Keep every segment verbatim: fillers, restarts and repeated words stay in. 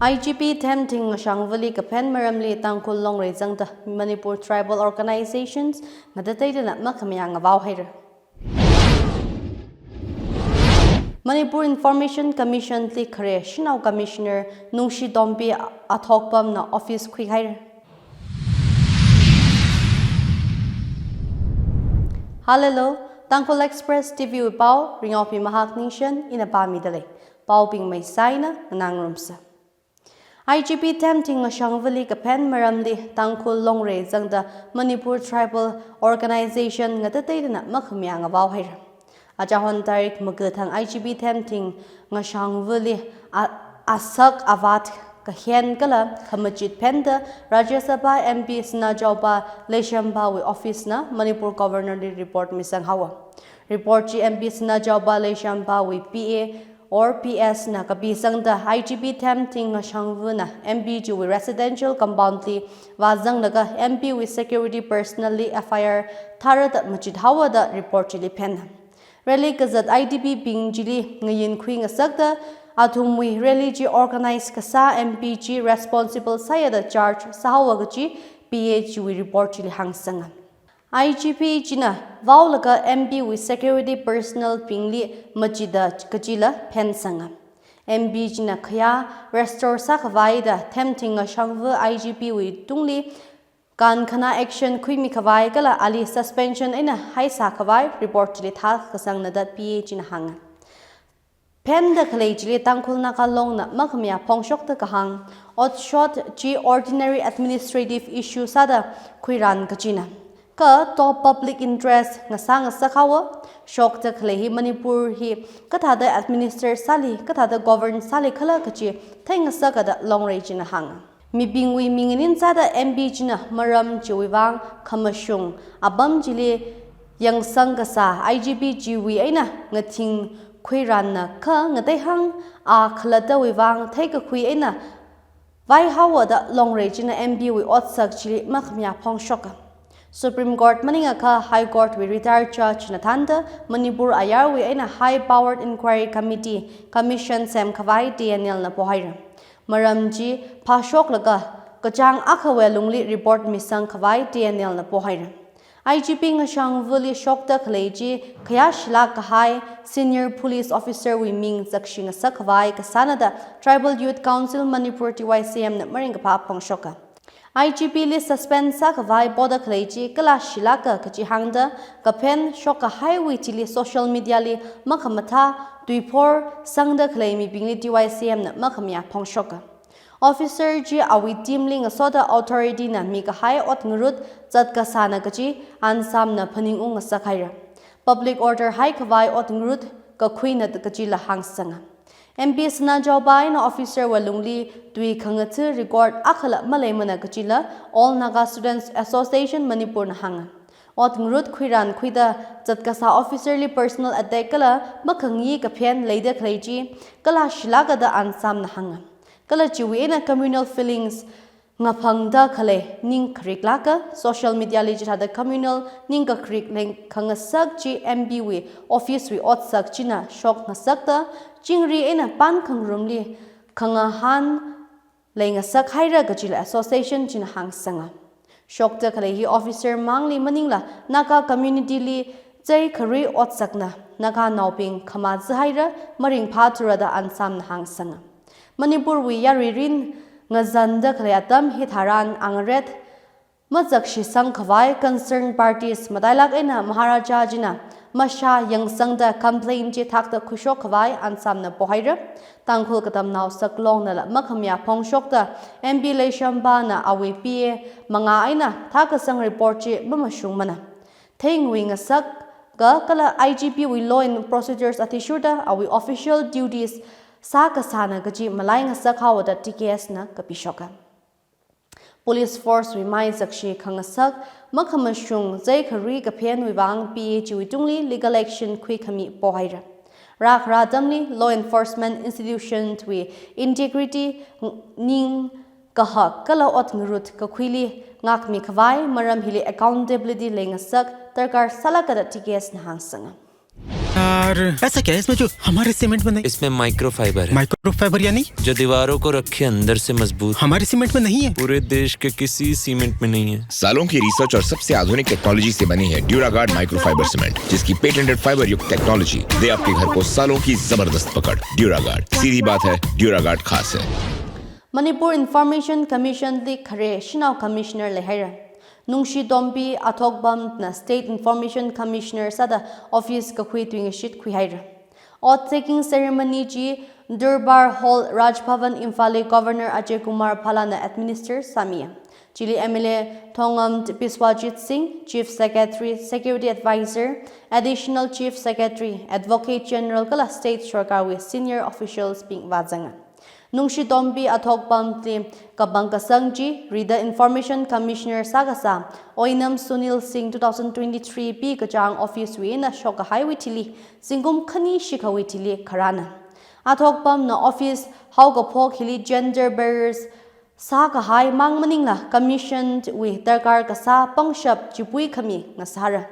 I G P Themthing Ngashangvali kaphen maramli Tangkhul Longrei zangda Manipur Tribal Organizations ngatateidana makhamayā ngavao haira. Manipur Information Commission li khare Shanao Commissioner Nungshi Tombi Athokpamna office khuihaira. Hallelujah, Tangkhul Express T V wui pao, Ringao Pi Mahak Ningshen ina pāmida lei. Paobing maisai eina nganāngarumsa. I G P Themthing Ngashangvali kaphen maramli Tangkhul Longrei zangda Manipur Tribal Organization ngatateidana makhamayā ngavao haira. Achahon tarik makathang I G P Themthing Ngashangvali a-, asak avat kahen kala khamachit phenda Rajya Sabha M P Sanajaoba Leishemba wui office na Manipur Governor li report misang haowa. Report chi M P Sanajaoba Leishemba wui P A or P S na kapisangda I G P Themthing Ngashangvana M P chiwui residential compound li vāzanglaga M P wui security personnel li F I R thārada machit haowa da report chili phenna. Rally kazat I D P bing chili ngayin khuingasakta athumwui rally chi organize kasā M P chi responsible sāya da charge sāhaowa kaji P A chiwui report chili hāngsanga. I G P china vaolaga M P wui security personnel bingli machida kajila phensanga. M P china khayā restore sākhavai da Themthing Ngashangva I G P wui tungli kankhanā action khuimi khavai kala ali suspension eina haisā khavai report chili thākasangna da P A china hānga. Phenda khalei chili Tangkhul Naga Longna makhamayā phongshokta kahāng otshot chi ordinary administrative issue sāda khuiran kajina. Kha top public interest ngasā ngasak haowa, shokta khalei hi Manipur hi kathāda administer sāli, kathāda govern sāli khala kaji theingasaka da Longrei china hānga. Mibingwui ming nganin sāda M P china maram chiwui vang khamashung apam chili yangsang kasā I G P chiwui eina ngathing khuiranna kha ngateihang a khalattawui vang theikakhui eina vaihaowa da Longrei china M P wui otsak chili makhamayā phongshoka. Supreme Court maningakha High Court wui retired judge na thānda Manipur ayarwui eina High Powered Inquiry Committee, Commission semkhavai T N L na pohaira. Maram chi phāshoklaga kachāng akhawui lungli report misangkhavai T N L na pohaira. I G P Ngashangvali shokta khalei chi khayāshilāk kahai senior police officer wui ming zakshi ngasak khavai kasāna da Tribal Youth Council Manipur T Y C M na maringkaphā phongshoka. I G P li suspend sākhavai poda khalei chi kalāshilāka kaji hāngda kaphen shokkahaiwui thili social media li makhamathā tuiphor sangda khalei mibingli T Y C M na makhamayā phongshoka. Officer chi awui team li ngasoda authority na mikahai ot ngarut zat kasāna kaji ansamna phaningung ngasak haira. Public order haikhavai ot ngarut kakhuina kajila hāngsanga. M P Sanajaoba eina officer wui lungli tui khangatha record akhala maleimana kajila All Naga Students Association Manipur na hānga. Ot ngarut khuiran khuida zat kasā officer li personal attack kala makhangi kaphen leida khalei chi kalāshilāka da ansamna hānga. Kala chiwui eina communal feelings ngaphangda khalei ning khariklāka, social media li chithāda communal ning kakharik leng khangasak chi M P wui office wui otsak china shok ngasakta chingri eina pan khangarumli khangahān leingasak haira kajila association china hāngsanga. Shokta khalei hi officer mangli maningla Naga community li chei kharui otsakna Naganaobing khamazā haira, maringphāthura da ansamna hāngsanga. Manipur wui yaruirin ngazanda khalei atam hitharan angaret mazakshisang khavai concerned parties matailāk eina Maharaja china mashā yangsangda complaint chi thakta khuishok khavai ansamna pohaira. Tangkhul Katamnao Saklongnala makhamayā phongshokta M P Leishemba na awui P A manga eina thakasang report chi mamashungmana. Theingasak ka kala I G P wui law and procedures athishurda awui official duties sākasāna kaji malai ngasak haowa da T K S na kapishoka. Police force wui mai zakshi khangasak makhamashung chei kharui kaphenwui vang P A chiwui tungli legal action khuikhami pohaira. Rākhara atamli law enforcement institution wui integrity, ning kahak kala ot ngarut kakhuili ngākmi khavai maram hili accountability leingasak darkar sālāka da T K S na hāngsanga. यार, ऐसा क्या है इसमें जो हमारे सीमेंट में नहीं? इसमें माइक्रोफाइबर है। माइक्रोफाइबर यानी? जो दीवारों को रखे अंदर से मजबूत। हमारे सीमेंट में नहीं है। पूरे देश के किसी सीमेंट में नहीं है। सालों की रिसर्च और सबसे आधुनिक टेक्नोलॉजी से बनी है ड्यूरागार्ड माइक्रोफाइबर सीमेंट, जिसकी पेटेंटेड फाइबर युक्त टेक्नोलॉजी दे आपके घर को सालों की जबरदस्त पकड़। ड्यूरागार्ड, सीधी बात है, ड्यूरागार्ड खास है। Manipur Information Commission li khare shanao commissioner leihaira. Nungshitombi Athokpamna State Information Commissioner sāda office kakhui tuingashit khuihaira. Oath taking ceremony chi Durbar Hall, Raj Bhavan, Imphal li Governor Ajay Kumar Bhalla na administer sāmiya. Chili M L A Thongam Biswajit Singh, Chief Secretary, Security Advisor, Additional Chief Secretary, Advocate General kala State Sorkar wui senior officials bing vāzanga. Nungshitombi Athokpamli kapangkasang chi rida Information Commissioner sākasā Oinam Sunil Singh two thousand twenty-three pikachang office wui eina shokkahaiwui thili, zingkum khani shikhawui thili kharāna. Athokpamna office haokaphok hili gender barriers sākahai mang maningla commission wui darkar kasā pangshap chipui khami ngasāra.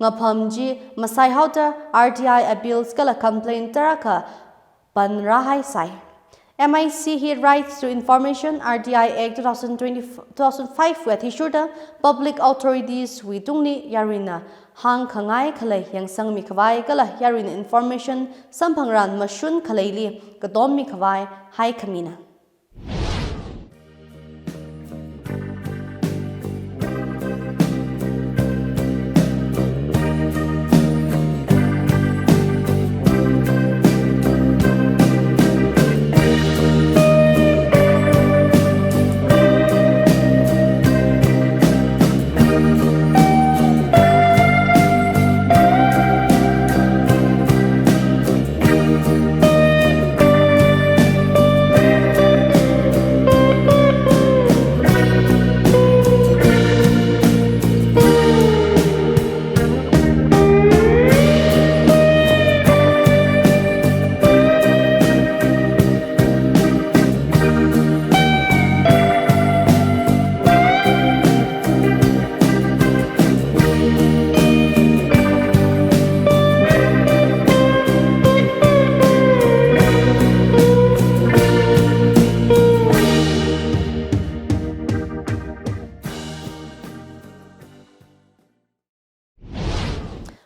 Ngapham chi masaihaoda R T I appeals kala complaint tarākha panrāhaisai. M I C hi Right to Information, R T I Act two thousand twenty, two thousand five wui athishurda public authorities wui tungli yaruina hāngkhangai khalei yangsangmikhavai kala yaruina information samphangran mashun khaleili katom mikhavai haikhamina.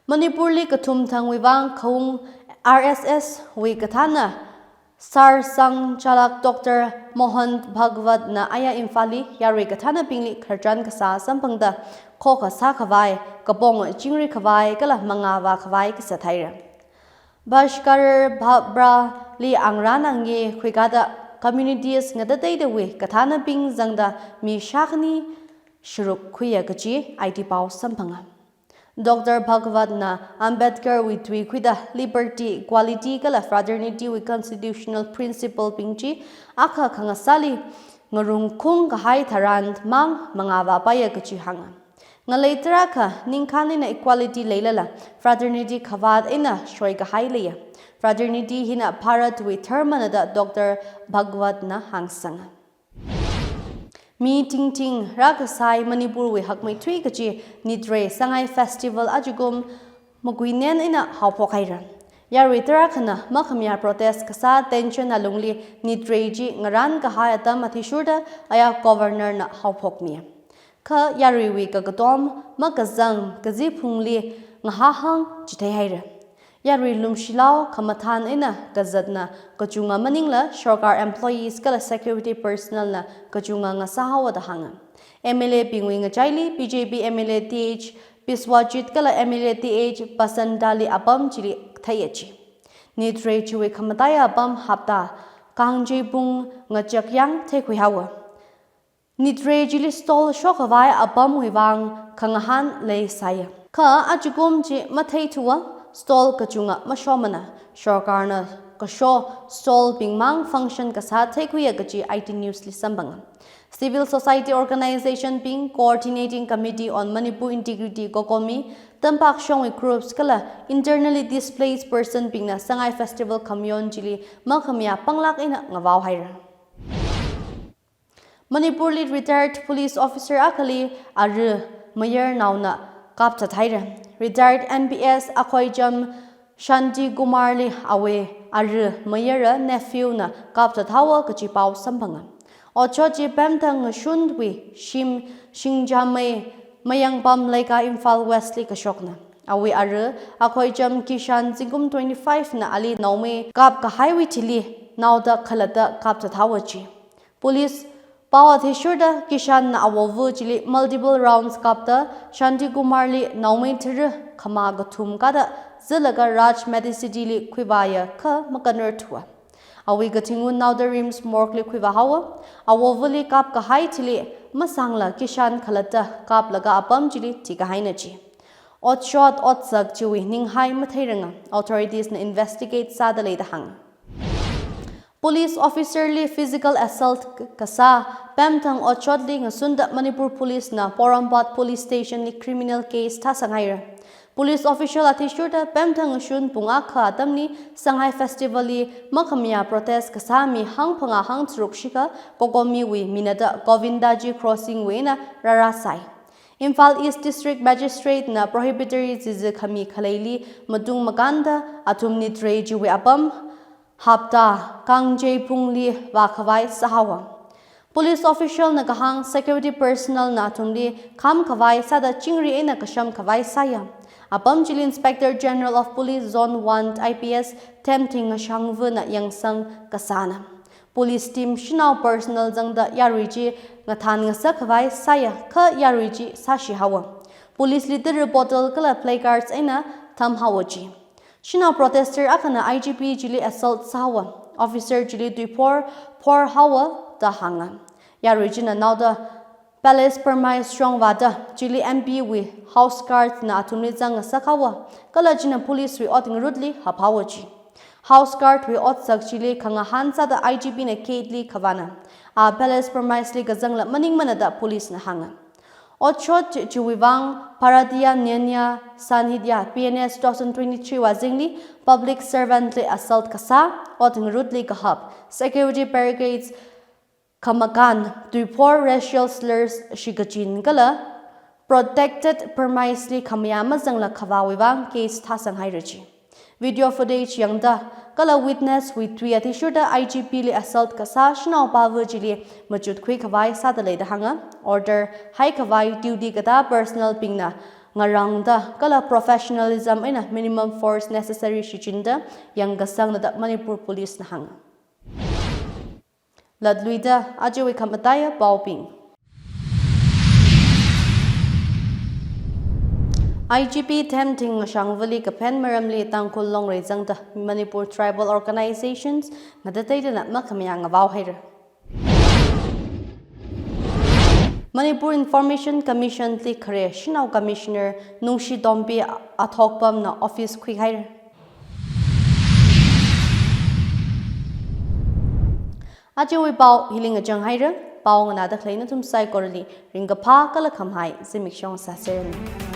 Manipurli kathum thangwui vang khaung R S S wui kathāna Sar Sangchalak Doctor Mohan Bhagwatna aya Imphalli yarui kathānabingli khararchan kasā samphangda khokha sākhavai, kapong chingrikhavai kala mangā vākhavai kasāthaira. Bhaskar Bhabrali angrana nge khuikada communities ngatateidawui kathānabing zangda mi shākhani sharuk khuiya kachi I T pao samphanga. Doctor Bhagwatna Ambedkar wui tui khuida liberty, equality kala fraternity wui constitutional principle bing chi akha khangasāli ngarungkhung kahai tharan mang mangā vāpaiya kachi hānga. Ngalei tarākha ningkhān eina equality leilala fraternity khavāt eina shoikahai leiya. Fraternity hina Bharat wui dharmana da Doctor Bhagwatna hāngsanga. Mi tingting rākasai Manipur wui hakmeithui kachi Nitrei Sangai Festival ajakum makuinen eina haophok haira. Yarui tarākhana makhamayā protest kasā tension alungli Nitrei chi ngarān kahai atam athishurda aya Governor na haophokmi. Kha yaruiwui kakatom makazang kaziphungli ngahāhāng chithei haira. Yarui lumshilao khamathān eina kazatna kachunga maningla sorkar employees kala security personnel na kachunga ngasāhaowa da hānga. M L A bingwui ngachaili B J P M L A Th Biswajit kala M L A Th Basantali apam chili theiya chi. Nitrei chiwui khamataiya apam hapta kangjeibung ngachakyang theikhuihaowa. Nitrei chili stall shokhavai apamwui vang khangahān leisāya. Kha ajakum chi matheithuwa stall kachunga mashomana, sorkarna kasho stall bing mang function kasā theikhuiya kachi I T News li samphanga. Civil society organization bing, Coordinating Committee on Manipur Integrity, COCOMI, tampakshongwui groups kala internally displaced person bingna Sangai Festival khamayon chili makhamayā panglāk eina ngavao haira. Manipurli retired police officer akhali ara mayarnaona kapthat haira. Retired N P S Akhoijam Shanti Kumarli awui ara mayara nephew na kapthat haowa kachi pao samphanga. Otshot chi Pemthang ngashunwui shim Shingjamei Mayangpam Leikai Imphal West li kashokna. Awui ara Akhoicham Kishan zingkum twenty-five na ali naomei kapkahaiwui thili naoda khalatta kapthat haowa chi. Police pao athishurda Kishan na awova̱ chili multiple rounds kapta Shanti Kumarli naomei thara khama kathum kada zilaga Raj Medicity li khuivāya kha makanarthuwa. Awui kathingwui naoda RIMS morgue li khuivā haowa. Awova̱li kapkahai thili masangla Kishan khalatta kaplaga apam chili thikahaina chi. Otshot otsak chiwui ninghai matheiranga, authorities na investigate sāda leida hānga. Police officer li physical assault kasā Pemthang otshotli ngasunda Manipur Police na Porompat Police Station li criminal case thāsanghaira. Police official athishurda Pemthang ngashun pung akha atamli Sangai Festival li makhamayā protest kasā mi hangphangā hangtharuk shikha COCOMI wui mina da Govindaji Crossing wui eina rārāsai. Imphal East District Magistrate na prohibitory zizi khami khaleili matung makānda athumli trei chiwui apam hapta kangchei phungli vākhavai sāhaowa. Police official na kahāng security personnel na athumli khamkhavai sāda chingri eina kasham khavai sāya. Apam chili Inspector General of Police Zone one IPS Themthing Ngashangva̱ na yangsang kasāna. Police team shanao personnel zangda yarui chi ngathān ngasak khavai sāya kha yarui chi sāshi haowa. Police li tara bottle kala placards eina tham haowa chi. Shanao protester akhana IGP chili assault sāhaowa. Officer chili tuiphor phor haowa da hānga. Yarui china naoda Palace premise shongvāda chili MP wui house guard na athumli zang ngasak haowa. Kala china police wui ot ngarutli hap haowa chi. House guard wui otsak chili khangahān sāda IGP na gate li khavāna. A Palace premise li kazangla maningmana da police na hānga. Otshot chiwui vang Bharatiya Nyaya Sanhitya, BNS, two thousand twenty-three wui azingli public servant li assault kasā, ot ngarutli kahap, security barricades khamakān, tuiphor, racial slurs shikachin kala protected premise li khamayā mazangla khavāwui vang case thāsanghaira chi. Video footage yangda kala witness wui tui athishurda IGP li assault kasā shanaopava̱ chili machutkhui khavai sāda leida hānga. Order haikhavai duty katā personnel bingna ngarāngda kala professionalism eina minimum force necessary shichinda yangkasangna da Manipur Police na hānga. Latluida ajawui khamataiya paobing. IGP Themthing Ngashangva̱li kaphen maramli Tangkhul Longrei zangda Manipur Tribal Organizations ngatateidana makhamayā ngavao haira. Manipur Information Commission li khare Shanao Commissioner Nungshi Tombi Athokpam na office khuihaira. Ajawui pao hili ngachang haira, pao nganāda khalei nathum saikorali ringkaphā kala khamahai zimiksho sāseranu.